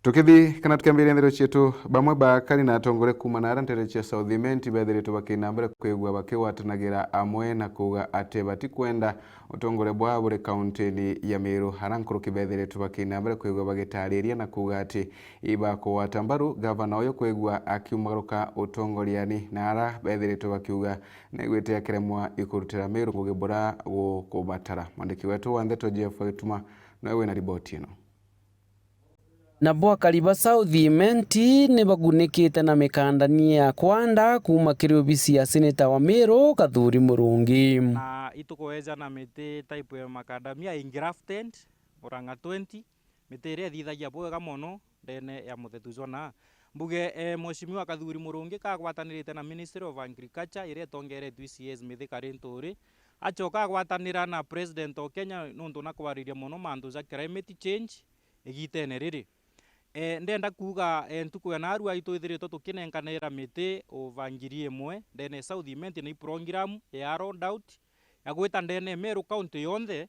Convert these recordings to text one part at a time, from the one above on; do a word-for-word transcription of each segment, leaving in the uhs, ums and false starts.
Tukithi kana tukiambiria nthero cietu, bamwe ba akari na atongoria kuuma naara nteere cia South Imenti bethiritwe bakina mbere kwigua bakigwatanagira amwe na kuuga ati batikwenda utongoria bwao buri kauntini ya Meru. Ara nkuruki bethiritwe bakina mbere kwigua bagitariria na kuuga ati ibakugwata mbaru gavana uyu kwigua akiumagaruka utongoriani, na ara bethiritwe bakiuga naigwite akiremwa ikurutira Meru ngugi bura gukubatara. Mwandiki wetu wa ndeto Jeff Gituma noe wina riboti ino. Nabo akari ba South Imenti ni bagunikite na mikandania ya kwanda kuuma kiri obisi ya seneta wa Meru, Kathuri Murungi. Na itukwejana miti type ya macadamia engrafted, Murang'a twenty, miti iria ithithagia bwega mono ndene ya muthetu jwa naa. Mbuge, eh, Mheshimiwa Kathuri Murungi kagwatanirite na Ministry of Agriculture iria itongeretwe i C S Mithika Linturi, acoka agwatanira na President o Kenya nontu na kwariria mono mantu ja climate change, igitene riri. Eh, ndenda kuuga, eh, ntuku ya naarua itwithiritwe tukinenkanira miti over ngiri imwe ndene ya South Imenti na i program ya rolled out ya gwita ndene ya Meru County yonthe,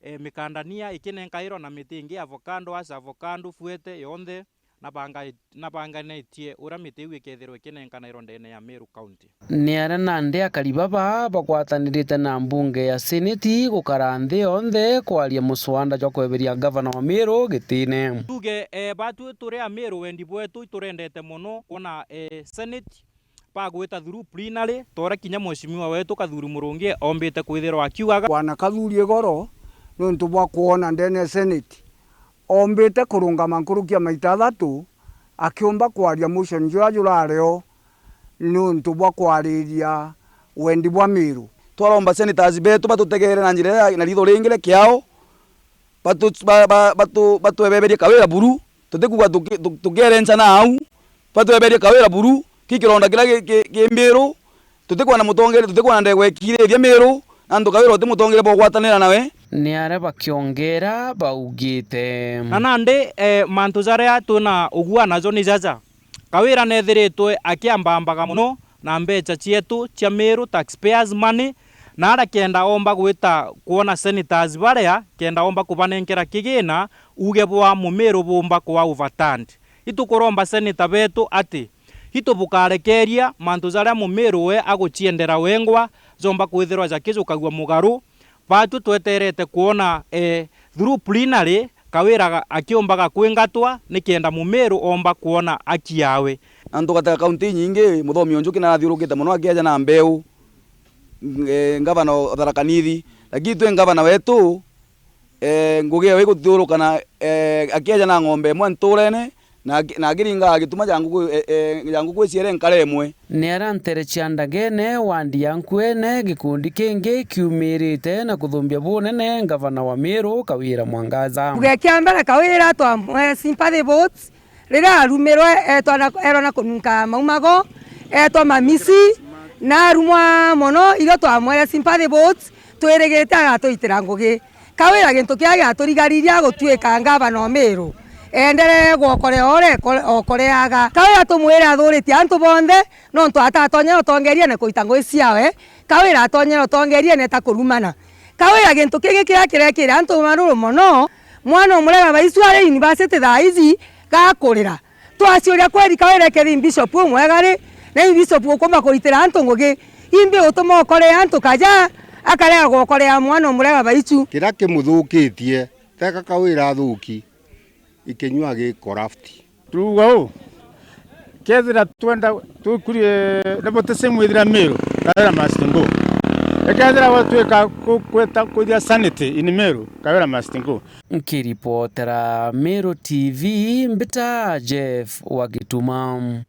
eh, mikandania ikinenkairwa na miti ingi, avocado, ash avocado, fuete yonthe, na banga-, na banganitie uria miti iu ikethirwa ikinenkanirwa ndene ya Meru County. Ni aria nandi akari baba bagwatanirite na mbunge ya seneti gukara nthi yonthe kwaria muswanda jwa kweberia ngavana wa Meru gitine. Tuge, eh, batwi turi a Meru wendi bwetu iturendete mono kwona, eh, seneti bagwita through plenary, ta uria kinya mheshimiwa wetu Kathuri Murungi ombite kwithirwa akiugaga. Bwana Kathuri Igoro, niuntu bwa kwona ndene ya seneti ombite kurungama nkuruki ya maita athatu, akiumba kwaria motion juria jurari o niuntu bwa kwariria wendi bwa Miru. Twaromba senators betu batutegere na njira ya, na ritho ringi ria kiao, batu-, ba-, ba-, batu-, batwebeberie Kawira buru, tutikuga tuki-, tu-, tukierenca na au, batweberie Kawira buru, ki kironda kiria ki-, ki-, ki Miru, tutikwenda mutongeria, tutikwenda ndegwa ikirithia Miru, na antu Kawira uti mutongeria bwa gwatanira nawe. Ni aria bakiongera baugite. Na nandi, eh, mantu jaria twina ugua najo ni jaja. Kawira neethiritwe akiambambaga mono na mbecha cietu cia Miru taxpayers money, na aria kenda omba gwita kwona senators baria kenda omba kubanenkera kigina, uuge bwa Mumiru buumba kwa overturned. Itukuromba senator betu ati, itubukarekeria mantu jaria Mumiru we aguciendera wengwa jomba kwithirwa jakijukagua mugaru, Batwi tweterete kwona, eh, through plenary, Kawira ga-, akiumbaga kwingatwa nikenda Mumiru omba kwona aki yawe. Na ntugatega kaunti inyingi, muthomi o Njuki narathiurukiite mono akieja na mbeu, ng-, eh, ngavana o Tharaka Nithi. Lakini twi ngavana wetu, eh, ngugi ewe iguthiuruka na, eh, akieja na ng'ombe imwe nturene, Na aki-, na akiringa gituma ja nguku, e, e, ja nguku iciere nkare imwe. Ni aria ntere cia Ndagene, wandi ya Nkuene, gikundi kingi kiumirite na kuthumbia bunene ngavana wa Miru, Kawira Mwangaza. Mbuge kia mbere, Kawira twamwere sympathy votes, riria arumirwe, etwa na, erwa na kununka maumago, etwa mamisi, na arumwa mono, irio twamwere sympathy votes, twirigite agatuitira ngugi. Kawira gintu kiria giaturigaririe agutuika ngavana o Miru, enderee gwokorea uria eko-, okoreaga. Kawira tumwire athuritie antu bonthe, nontu atatonyere utongeriene kuita ngugi ciawe. Kawira atonyere utongeriene ta kurumana. Kawira gintu kingi kiria kirekire antu maruru mono, mwana umurega baicu ari university thaa ici gakurira. Twaciuria, kweri Kawira ekethira i bishop umwega ri, na i bishop ukumba kuritira antu ngugi, imbi utuma ukorea antu kaja, akarega gwokorea mwana umurega baicu? Kiria kimuthukitie, teka Kawira athuki, ikinyua gi corrupt. Tuuga uu, kethira twenda twikurie nepotism ithira Miru, Kawira must go. Ekethira gwatwika ku-, kwita kwithia sanity in Miru, Kawira must go. Nkiripotera Meru T V, mbita Jeff wa Gituma.